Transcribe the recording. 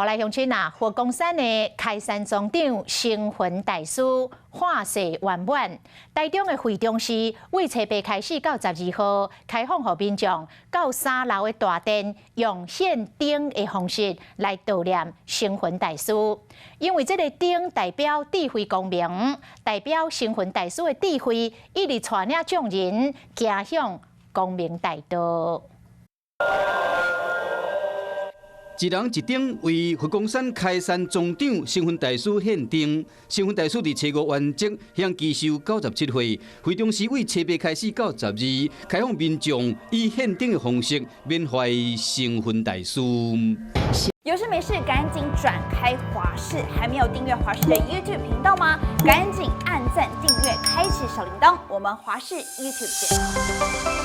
好來，鄉親啊，佛光山的開山宗長星雲大師化世圓滿。台中的惠中寺對初八開始到12號開放予民眾到三樓的大殿，用獻燈的方式來悼念星雲大師。因為這个燈代表智慧光明，代表星雲大師的智慧，一直帶領眾人行向光明大道。一人一燈為佛光山開山宗長星雲大師獻燈。星雲大師佇初五圓寂，享耆壽97歲。惠中寺對初八開始到12開放民眾以獻燈的方式緬懷星雲大師。有事沒事趕緊轉開華視，還沒有訂閱華視的 YouTube 頻道嗎？趕緊按讚訂閱，開啟小鈴鐺。我們華視 YouTube 見。